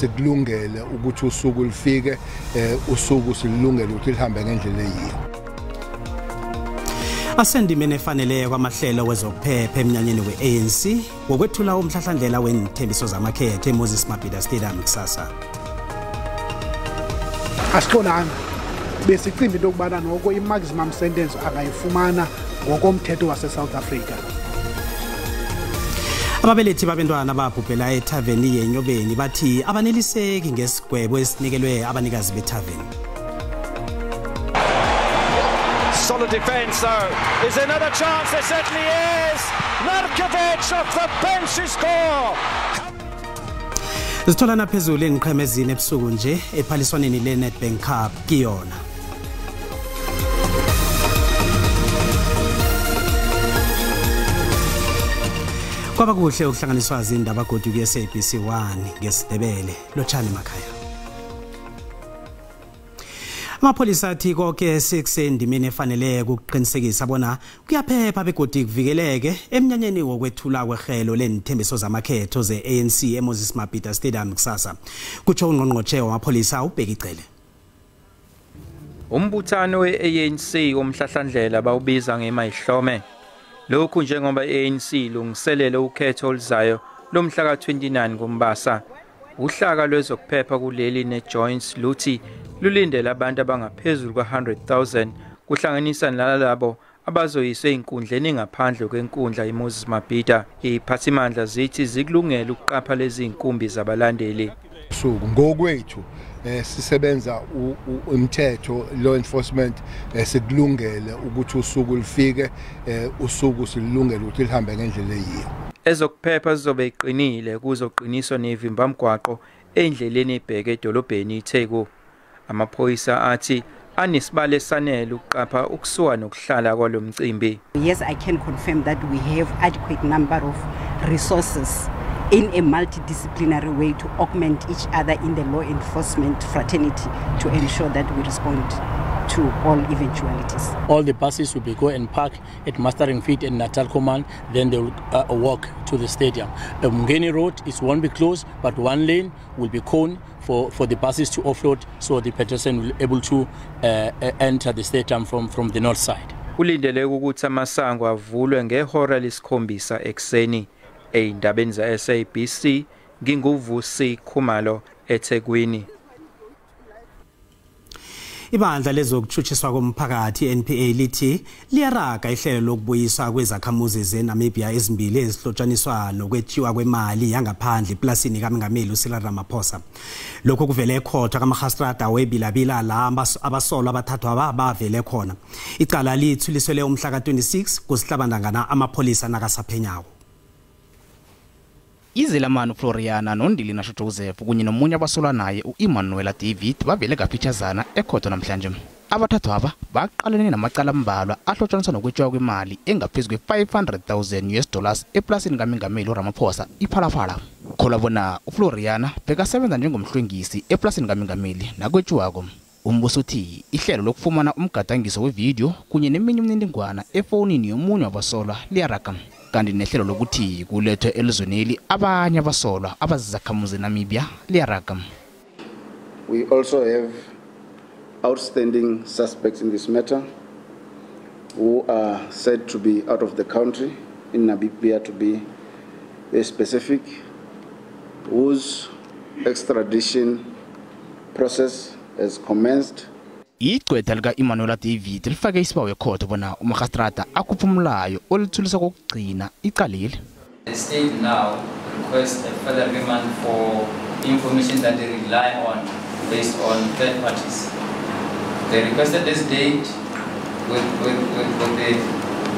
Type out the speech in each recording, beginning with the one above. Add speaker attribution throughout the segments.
Speaker 1: sikulungele ukuthi usuku lufike, usuku silungele ukuthi lihambe ngendlela eyiyo.
Speaker 2: Asendimeni efanele kwamahlelo wezokuphepha emnyanyeni we-ANC ngokwethula umhlahlandlela weenthembiso zamakhetho eMoses Mabhida Stadium kusasa.
Speaker 3: Asixolanga besicimba into yokubana noko i-maximum sentence angayifumana ngokomthetho wase-South Africa.
Speaker 2: Ababelethi babentwana babhubhela ethaveni yeNyobeni bathi abaneliseki ngesigwebo esinikelwe abanikazi bethaveni.
Speaker 4: Solid defense though. Is another chance? There certainly is. Markovic off the bench to score.
Speaker 2: Zitholana phezulu engiqheme ezine ebusuku nje ephaliswaneni le-Nedbank Cup kiyona. Kwaba kuhle ukuhlanganiswa izindaba godu ku-SABC 1 ngesiNdebele. Lotshani makhaya. Amapholisa athi konke sekusendimeni efanele ukuqinisekisa bona kuyaphepha begodu kuvikeleke emnyanyeni wokwethula kwehelo lenithembiso zamakhetho ze-ANC eMoses Mabhida Stadium kusasa. Kutsho ungqongqotjhe wamapholisa uBheki Cele.
Speaker 5: Umbuthano we-ANC umhlahlandlela bawubiza ngemayihlome. Lokhu njengoba i-ANC ilungiselele ukhetho oluzayo lomhla ka-29 kuMbasa. Uhlaka lwezokuphepha kuleli ne-Joints luthi lulindele abantu abangaphezulu kwa-100,000 kuhlanganisa nalabo abazoyiswa ey'nkundleni ngaphandle kwenkundla iMoses Mabhida. Iy'phathimandla zithi zikulungele ukuqapha lezi iy'nkumbi zabalandeli.
Speaker 1: Usuku ngokwethu sisebenza umthetho, law enforcement, sikulungele ukuthi usuku lufike, usuku silungele ukuthi lihambe ngendlela eyiyo.
Speaker 5: Ezokuphepha zizobe iqinile kuzoqiniswa nevimbamgwaqo endleleni ebheke edolobheni iTheku. Amaphoyisa athi anesibalo esanele ukuqapha ukusuka nokuhlala kwalomcimbi.
Speaker 6: Yes, I can confirm that we have adequate number of resources in a multidisciplinary way to augment each other in the law enforcement fraternity to ensure that we respond to all eventualities.
Speaker 7: All the buses will be go and park at Mastering Feet and Natal Command, then they will walk to the stadium. The Mngeni Road is won't be closed, but one lane will be cone for the buses to offload, so the pedestrian will be able to enter the stadium from the north side.
Speaker 5: Kulindeleke ukuthi amasango avulwe ngehora lesikhombisa ekuseni. Ey'ndabeni za-SABC nginguVusi Khumalo eThekwini.
Speaker 2: Ibandla lezokutshutshiswa komphakathi NPA lithi liyaraga ihlelo lokubuyiswa kwezakhamuzi zeNamibia ezimbili ezihlotshaniswa nokwetjiwa kwemali yangaphandle eplasini kaMengameli uCyril Ramaphosa. Lokho kuvele ekhotho kaMagistrata weBilabila la abasolwa abathathwa bavele khona. Icala lithuliselwe umhla ka-26 kusihlabandangana amapholisa nakasaphenyawo.
Speaker 8: Izelamani Floriana noNdili Nasho Joseph kunye nomunye abasolwa naye u-Emmanuela David bavele kafitshazana ekhotho namhlanje. Abathathu aba baqalene namacala ambalwa ahlotshaniswa nokwetjiwa kwemali engaphezu kwe-500,000 US dollars eplasini kaMengameli uRamaphosa iPhalaphala. Kholwa bona uFloriana bekasebenza njengomhlwengisi eplasini kaMengameli nakwetjiwako. Umbuso uthi ihlelo lokufumana umgadangiso wevidiyo kunye neminye imininingwana efonini yomunye wabasolwa liyaraga. Kanti nehlelo lokuthi kulethwe elizweneli abanye abasolwa abazizakhamuzi zeNamibia liyaraga.
Speaker 9: We also have outstanding suspects in this matter who are said to be out of the country, in Namibia to be specific, whose extradition process has commenced.
Speaker 8: Igqwetha lika-Emmanuela David lifake isibawo ekhotho bona uMagistrata akhuphe umlayo olithulisa kokugcina icaleli.
Speaker 10: The state now requests a further remand for information that they rely on based on third parties. They requested this date with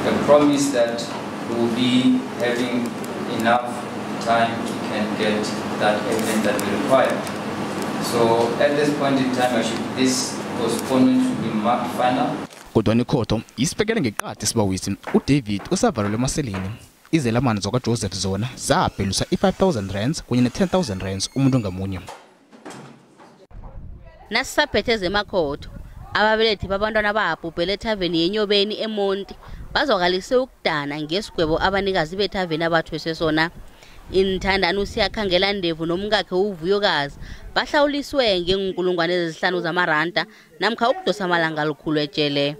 Speaker 10: the promise that we will be having enough time to can get that evidence that we require. So at this point in time, this postponement should be marked final.
Speaker 8: Kodwa ikhotho isibekele ngeqadi isibawisi uDavid usavalelwe emaseleni. Izelamani zakwaJoseph zona zabheluswa i-5,000 rands kunye ne-10,000 rands umuntu ngamunye.
Speaker 11: Nasisaphethe ezemakhotho, ababelethi babantwana babhubhele ethaveni yeNyobeni eMonti bazwakalise ukudana ngesigwebo abanikazi bethaveni abathweswe sona. Inthandani uSiyakhangela Ndevu nomkakhe uVuyokazi bahlawuliswe ngenkulungwane ezihlanu zamaranda namkha ukudosa amalanga alikhulu ejele.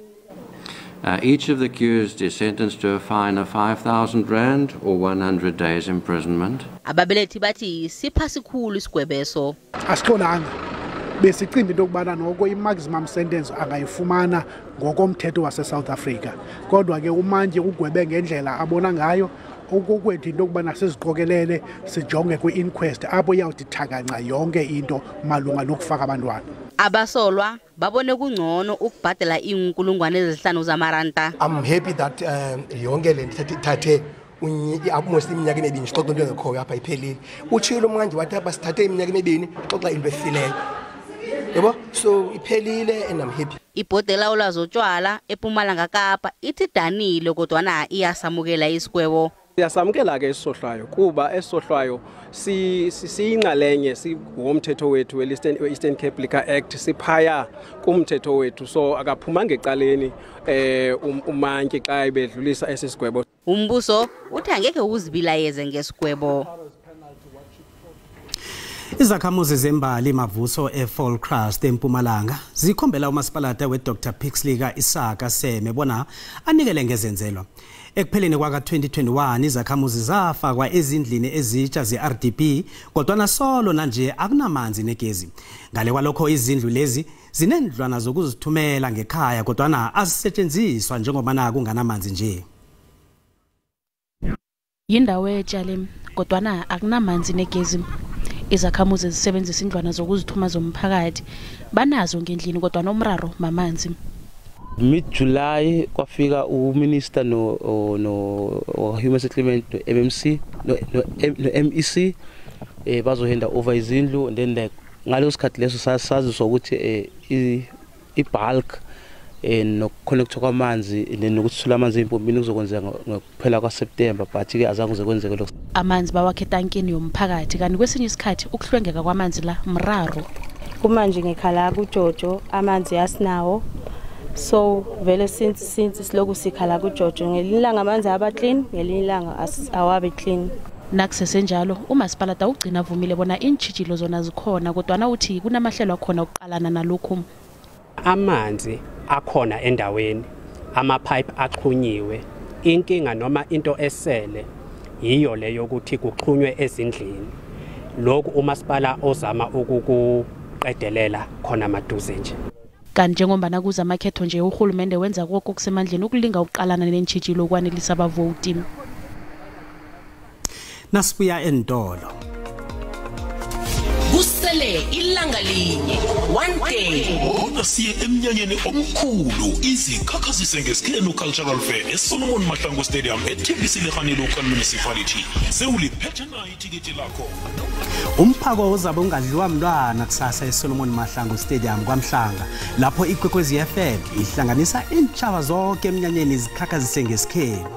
Speaker 12: Each of the accused is sentenced to a fine of 5,000 rand or 100 days imprisonment.
Speaker 11: Ababelethi bathi siphasikhulu isigwebeso.
Speaker 3: Asitholanga besicimba into yokubana noko i-maximum sentence angayifumana ngokomthetho wase-South Africa, kodwa ke umantyi ugwebe ngendlela abona ngayo. Okokwethu into yokubana siziqokelele sijonge kwi-inquest apho iyawuthi thakanca yonke into malunga nokufaka abantwana.
Speaker 11: Abasolwa babone kungcono ukubhadela iinkulungwane ezihlanu zamaranda.
Speaker 13: I'm happy that yonke le nto ithathe almost iminyaka emibini sixoxa into engekhoyo apha iphelile. Utshilo umantyi wathi apha sithathe iminyaka emibini xoxa into efileyo. Yabo, so iphelile and I'm happy.
Speaker 11: Ibhodi elawula zotshwala ePumalanga Kapa ithi danile kodwana iyasamukela isigwebo.
Speaker 14: Siyasamukela ke isisohlwayo kuba esisohlwayo siyinxalenye singomthetho wethu we-Eastern Cape Liquor Act, siphaya kumthetho wethu, so akaphumanga ecaleni umantyi xa ebedlulisa esi sigwebo.
Speaker 11: Umbuso uthi angekhe uzibilayeze ngesigwebo.
Speaker 2: Izakhamuzi zembali Mavuso eFallcrest eMpumalanga zikhombela umasipalata weDr Pixley ka-Isaka Seme bona anikele ngezenzelwa. Ekupheleni kwaka-2021 izakhamuzi zafakwa ezindlini ezitsha ze-RDP kodwana solo nanje akunamanzi negezi. Ngale kwalokho izindlu lezi zinendlwana zokuzithumela ngekhaya kodwana azisetshenziswa njengoba kunganamanzi nje.
Speaker 15: Yindawo etsha le kodwana akunamanzi negezi. Izakhamuzi zisebenzisa indlwana zokuzithuma zomphakathi banazo ngendlini kodwa nomraro mamanzi.
Speaker 16: Mid-July kwafika uminister no Human Settlement no MMC no MEC bazohenda over izindlu and then like ngaleso sikhathi leso saziswa ukuthi i-bulk nokuconnectwa kwamanzi nokuthula amanzi empompini kuzokwenzeka ngokuphela kwaSeptember, but ke azange kuze kwenzeke lokho.
Speaker 15: Amanzi bawakhe etankini yomphakathi kanti kwesinye isikhathi ukuhlwengeka kwamanzi la mraro.
Speaker 17: Kumanje ngikhala kuJojo amanzi asinawo, so vele since siloku sikhala kuJojo ngelinye ilanga amanzi aba clean, ngelinye ilanga awabe clean.
Speaker 15: Nakusesenjalo umasipalata ugcina avumile bona iintshijilo zona zikhona kodwana uthi kunamahlelo akhona ukuqalana nalokhu.
Speaker 18: Amanzi akhona endaweni, amapipe axhunyiwe, inkinga noma into esele yiyo leyo ukuthi kuxhunywe ezindlini. Lokhu umasipala ozama ukukuqedelela khona maduze nje.
Speaker 15: Kanti njengoba kuza amakhetho nje uhulumende wenza konke okusemandleni ukulinga ukuqalana nentshijilo ukwanelisa abavoti.
Speaker 2: Nasibuya entolo.
Speaker 19: Kusele ilanga linye, one day.
Speaker 20: Bona siye emnyanyeni omkhulu izikhakhazise ngesikhenu Cultural Fair eSolomon Mahlangu Stadium eThembisile Legane Local Municipality. Sewuliphethe na ithikithi lakho.
Speaker 2: Umphako uzabe ungadliwa mntwana kusasa eSolomon Mahlangu Stadium kwaMhlanga, lapho Ikwekwezi FM ihlanganisa iintshaba zonke emnyanyeni izikhakhazise ngesikhenu.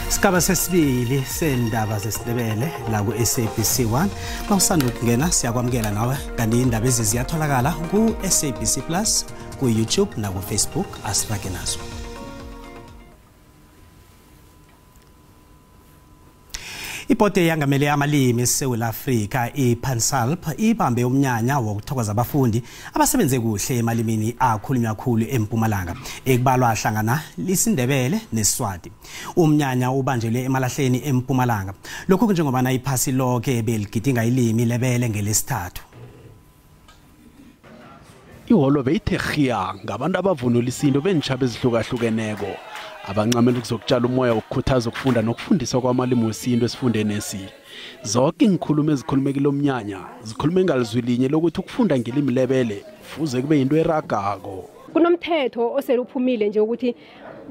Speaker 2: Sigaba sesibili sendaba zesiNdebele la ku-SABC 1. Mawusanda ukungena siyakwamukela nawe, kanti indaba ezi ziyatholakala ku-SABC Plus, ku-YouTube naku-Facebook. Asirage nazo. Ibhodi eyangamele amalimi eSewula Afrika iPansalp ibambe umnyanya wokuthokoza abafundi abasebenze kuhle emalimini akhulunywa kakhulu eMpumalanga, ekubalwa hlangana isiNdebele neSiswati. Umnyanya ubanjelwe emalahleni eMpumalanga. Lokhu kunjengoba iphasi lonke beligidinga ilimi lebele ngelesithathu.
Speaker 21: Ihholo beyithe khiya ngabantu abavunula isinto beentjhaba ezihlukahlukeneko abancamela ukuzokutshala umoya wokukhuthaza ukufunda nokufundiswa kwamalimi wesintu esifundeni esi. Zonke iinkhulumo ezikhulume kilo mnyanya zikhulume ngalizwi linye lokuthi ukufunda ngelimi lebele fuze kube yinto eragako.
Speaker 22: Kunomthetho osele uphumile nje ukuthi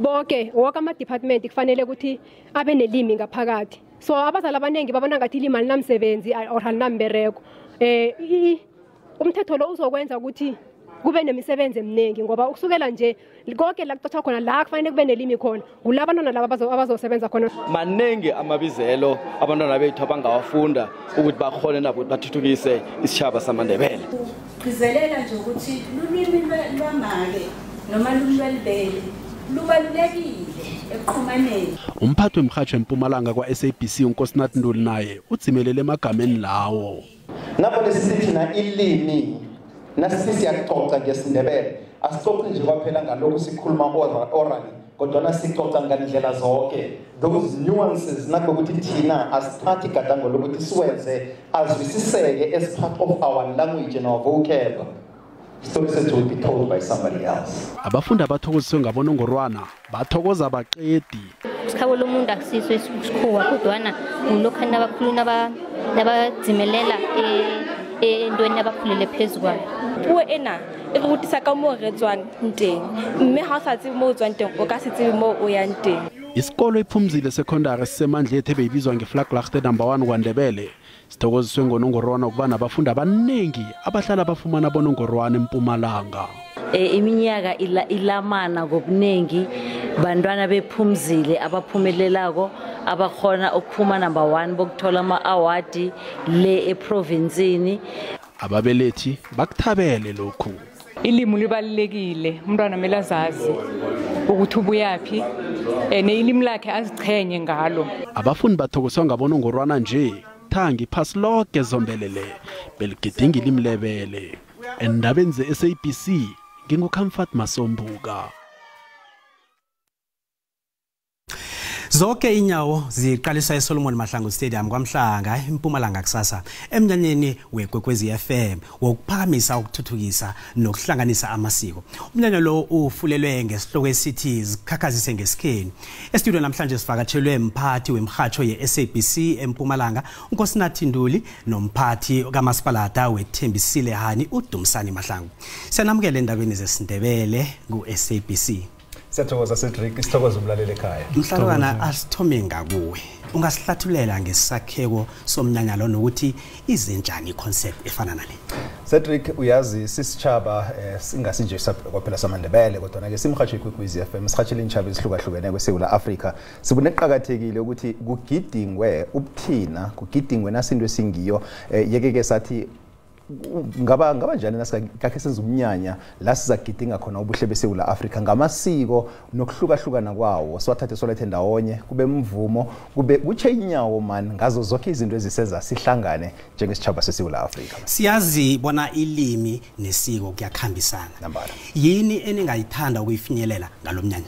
Speaker 22: wonke ama-department kufanele ukuthi abe nelimi ngaphakathi. So abazali abaningi babona ngathi ilimi alinamsebenzi or alinambereko. Umthetho lo uzokwenza ukuthi kube nemisebenzi eminingi, ngoba ukusukela nje konke la kuxoxwa khona la kufanele kube nelimi khona, kulabantwana laba abazosebenza khona.
Speaker 1: Maningi amabizelo abantwana bethu abangawafunda ukuthi bakhone nabo ukuthi bathuthukise isitjhaba samaNdebele.
Speaker 4: Gcizelela nje ukuthi lulwimi lwamake noma lulwelibele lubalulekile ekuxhumaneni.
Speaker 21: Umphathi wemhatsho eMpumalanga kwa-SABC uNkosinathi Ntuli naye udzimelele emagameni lawo.
Speaker 23: Napho lesithi na ilimi nasithi siyaxoxa ngesiNdebele, asixoxi nje kwaphela ngalokhu sikhuluma orally, kodwa sixoxa ngandlela zonke those nuances nakuthi thina asithathi igadango lokuthi siwenze azwisiseke as part of our language and our vocab. Stories will be told by somebody else.
Speaker 21: Abafundi abathokoziswe ngabonongorwana bathokoza abaqedi.
Speaker 24: Isikhabo lomuntu akusiso isikhuwa kodwana ngilokhu nabakhuluma nabadzimelela entweni abakhulele phezu kwayo.
Speaker 25: Puo ena e re rutisa ka moo re tswang teng, mme ha o sa tsebe moo o tswang teng o ka se tsebe moo o yang teng.
Speaker 21: Isikolo iPhumzile Secondary sisemandla ebeyibizwa ngeFlaglachte number 1 kwaNdebele sithokoziswe ngonongorwana ukuba nabafundi abaningi abahlala bafumana bonongorwana eMpumalanga.
Speaker 26: Iminyaka ilamana ngobuningi bantwana bephumzile abaphumelelako abakhona ukuphuma number 1 bokuthola ama-award le eprovinsini.
Speaker 21: Ababelethi bakuthabele lokhu.
Speaker 27: Ilimi libalulekile, umntwana kumele azazi ukuthi ubuyaphi ilimi lakhe azichenye ngalo.
Speaker 21: Abafundi bathokozwa ngabonongorwana nje thangi iphasi lonke zombelele beligidinga ilimi lebele. Endabeni ze-SABC nginguComfort Masombuka.
Speaker 2: Zonke inyawo ziqaliswa eSolomon Mahlangu Stadium kwaMhlanga eMpumalanga kusasa emnyanyeni weKwekwezi FM wokuphakamisa, ukuthuthukisa nokuhlanganisa amasiko. Umnyanya lo ufulelwe ngesihloko esithi zikhakhazise ngesikheni. Estudio namhlanje sivakatshelwe mphathi wemhatsho ye-SABC eMpumalanga uNkosinathi Ntuli nomphathi kamasipalata weThembisile Hani uDumsani Mahlangu. Siyanamukela endabeni zesiNdebele ku-SABC.
Speaker 28: Siyathokoza Cedric, sithokoza umlaleli ekhaya.
Speaker 2: Mhlalukwana, asithome ngakuwe. Ungasihlathulela ngesakheko somnyanya lo nokuthi izenjani iconcept efana nale?
Speaker 28: Cedric, uyazi sisitjhaba singasinje kwaphela samaNdebele kodwa ke simhatsho iKwekwezi FM, sihatshela iintjhaba ezihlukahlukene kweSewula Afrika. Sibone kuqhakathekile ukuthi kugidingwe ubuthina, kugidingwe nasinto esingiyo. Yeke ke sathi ngaba njani nasikakhe senza umnyanya la sizagidinga khona ubuhle beSewula Afrika ngamasiko nokuhlukahlukana kwawo, siwathathe solethe ndawonye, kube mvumo, kube kutshe inyawo man ngazo zonke izinto ezisenza sihlangane njengesitjhaba seSewula Afrika.
Speaker 2: Siyazi bona ilimi nesiko kuyakhambisana. Yini eningayithanda ukuyifinyelela ngalomnyanya?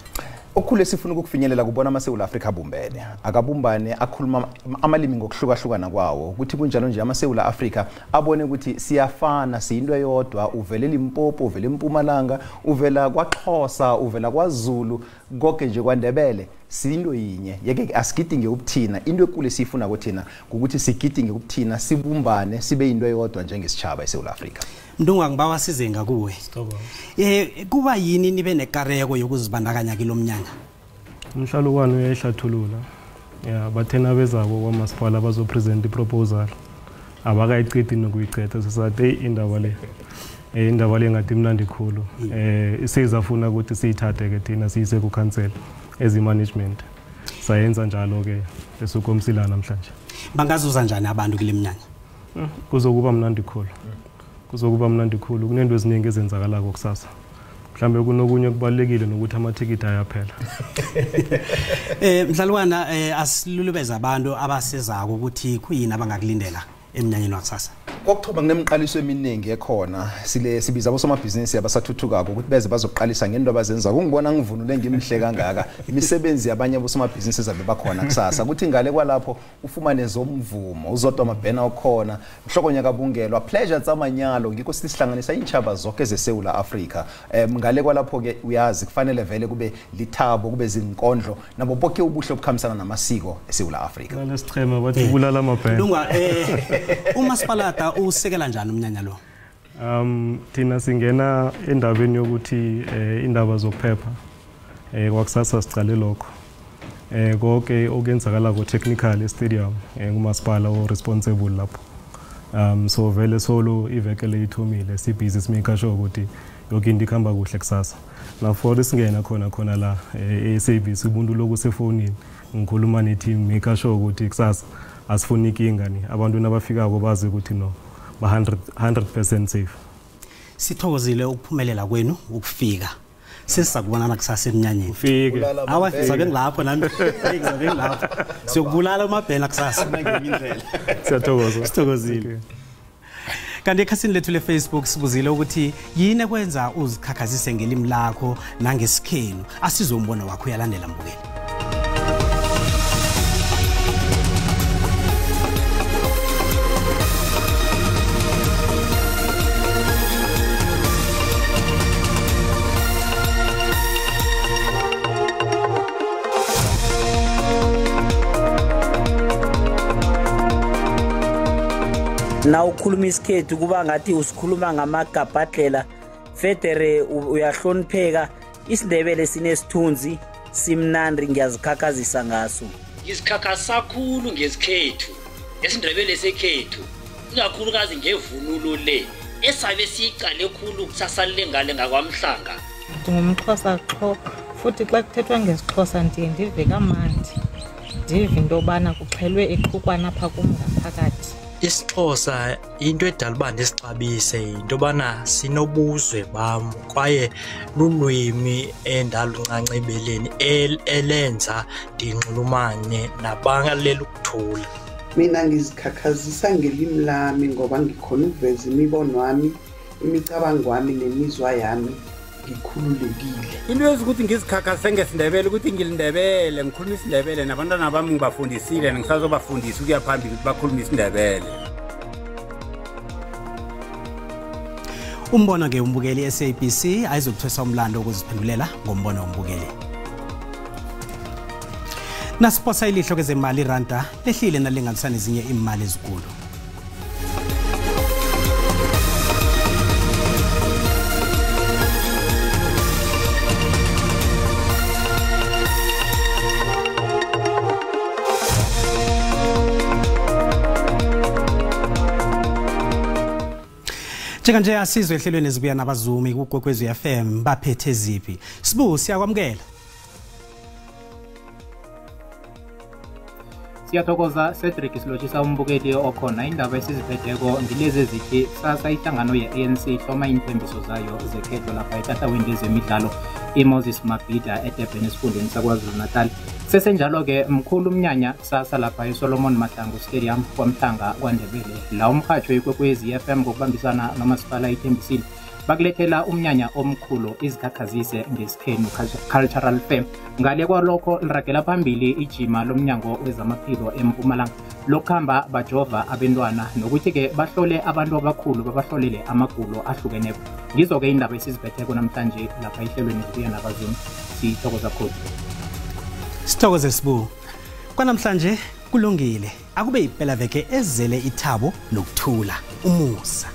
Speaker 28: Okukhulu esifuna ukukufinyelela kubona amaSewula Afrika abumbene, akabumbane akhuluma amalimi ngokuhlukahlukana kwawo, ukuthi kunjalo nje amaSewula Afrika abone ukuthi siyafana, siyinto eyodwa. Uvela eLimpopo, uvela eMpumalanga, uvela kwaXhosa, uvela kwaZulu, konke nje kwaNdebele, siyinto yinye. Yeke asigidinge ubuthina. Into enkulu esiyifuna kuthina ukuthi sigidinge ubuthina, sibumbane, sibe yinto eyodwa njengesitjhaba eSewula Afrika.
Speaker 2: Mndunga, ngibawa size ngakuwe. Kuba yini nibe nekareko yokuzibandakanya kilomnyanya?
Speaker 29: Umhlalukwana uyayihlathulula. Ya, bathena bezabo kwamasipala bazopresent iproposal. Abakayiqedi nokuyiqeda, sathi indaba le. Indaba le ngathi imnandi khulu. Isizafuna ukuthi siyithathe ke thina siyise ku council as management. Sayenza njalo ke esukomsila namhlanje.
Speaker 2: Bangazuza njani abantu kule mnyanya?
Speaker 29: Kuzokuba mnandi khulu. Kuzokuba mnandi khulu, kunento eziningi ezenzakalako kusasa. Mhlambe kunokunye kubalekile nokuthi amathikiti ayaphela.
Speaker 2: Mhlalukwana, asilulubeza abantu abasezako ukuthi kuyini abangakulindela emnyanyeni wakusasa.
Speaker 28: Kokuthoma kunemiqaliso eminingi ekhona, sile sibiza abosomabhizinisi abasathuthukako ukuthi beze bazoqalisa ngento abazenza. Kungibona ngivunule ngimhle kangaka, imisebenzi yabanye abosomabhizinisi ezabe bakhona kusasa. Kuthi ngale kwalapho ufumane zomvumo, uZodwa Mabhena okhona, Mhlokonya kaBungelwa, Pleasure Tsamanyalo, ngikho sihlanganisa iintjhaba zonke zeSewula Afrika. Ngale kwalapho ke uyazi kufanele vele kube lithabo, kube zinkondlo nabo bonke ubuhle obukhambisana namasiko eSewula Afrika.
Speaker 29: Nalesichema bathi bulala amabhena.
Speaker 2: Lunga, umasipalata usekela njani umnyanya lo?
Speaker 29: Thina singena endabeni yokuthi indaba zokuphepha kwakusasa sicale lokho. Konke okenzakala ko technical stadium ngumasipala o responsible lapho. So vele solo iveke le ithomile si busy simake sure ukuthi Yonke into ikhamba kuhle kusasa. Na-for singena khona khona la e-service ubuntu loku sefonini ngikhuluma ne-team make sure ukuthi kusasa asifuni inkinga ni abantu nabafikako bazi ukuthi no ba 100% safe.
Speaker 2: Sithokozile ukuphumelela kwenu ukufika. Sesizakubonana kusasa emnyanyeni.
Speaker 29: Ufike.
Speaker 2: Awa ngizabe ngilapho nami. Ngizabe ngilapho. Siyokubulala umabhena kusasa.
Speaker 29: Siyathokoza.
Speaker 2: Sithokozile. Kanti ekhasini lethu le-Facebook sibuzile ukuthi yini ekwenza uzikhakhazise ngelimi lakho nangesikhenu. Asizwe umbono wakho uyalandela mbukeli.
Speaker 3: Na ukhuluma isikhethu kuba ngathi usikhuluma ngamagabhadlela federe uyahlonipheka. IsiNdebele sinesithunzi simnandi, ngiyazikhakhazisa ngaso.
Speaker 5: Ngizikhakhazisa khulu ngesikhethu, esiNdebele sekhethu, ikakhulukazi ngevunulo le esabe siyiqale khulu kusasalile ngale ngakwamhlanga.
Speaker 6: NdingumXhosa qho, futhi xa kuthethwa ngesiXhosa ndiye ndive kamandi, ndive into yobana kuxhelwe iqhukwana apha kum ngaphakathi.
Speaker 7: IsiXhosa into edala uba ndisixabise yinto yobana sinobuzwe bam kwaye lulwimi endaluncanca ebeleni elenza ndinxulumane nabalela ukuthula.
Speaker 8: Mina ngizikhakhazisa ngelimi lami ngoba ngikhona ukuveza imibono wami, imicabango wami nemizwa yami ngikhululekile.
Speaker 9: Into yenza ukuthi ngizikhakhazise ngesiNdebele ukuthi ngiliNdebele, ngikhuluma isiNdebele nabantwana bami ngibafundisile ngisazobafundisa ukuya phambili ukuthi bakhulume isiNdebele.
Speaker 2: Umbono ke umbukeli SABC ayizokuthwesa umlando ukuziphendulela ngombono wombukeli. Nasiphosa ilihlo kezemali iranda lehlile nalinganisana ezinye imali ezikulu. Njenganje asizwe ehlelweni ezibuya nabazumi kuKwekwezi FM baphethe ziphi. Sibu siyakwamukela.
Speaker 10: Siyathokoza Cedric, silotshisa umbukeli okhona. Indaba esiziphetheko ngilezi ezithi kusasa ihlangano ye-ANC ihloma iinthembiso zayo zekhetho lapha etatawini lezemidlalo iMoses Mabhida eDurban esifundeni saKwaZulu-Natal. Sesenjalo-ke mkhulu umnyanya kusasa lapha eSolomon Mahlangu Stadium kwaMhlanga kwaNdebele, la umrhatsho iKwekwezi FM ngokubambisana nomasipala ithembisile bakulethela umnyanya omkhulu izikhakhazise ngesikhenu Cultural Fair. Ngale kwalokho liragela phambili ijima lomnyango wezamaphilo eMpumalanga lokuhamba bajova abentwana nokuthi-ke bahlole abantu abakhulu babahlolele amagulo ahlukeneko. Ngizo-ke indaba esiziphetheko namhlanje lapha ehlelweni zibuya nabazumi. Sithokoza khulu.
Speaker 2: Sithokoze Sibu. Kwanamhlanje kulungile. Akube impela veke ezele ithabo nokuthula. Umusa.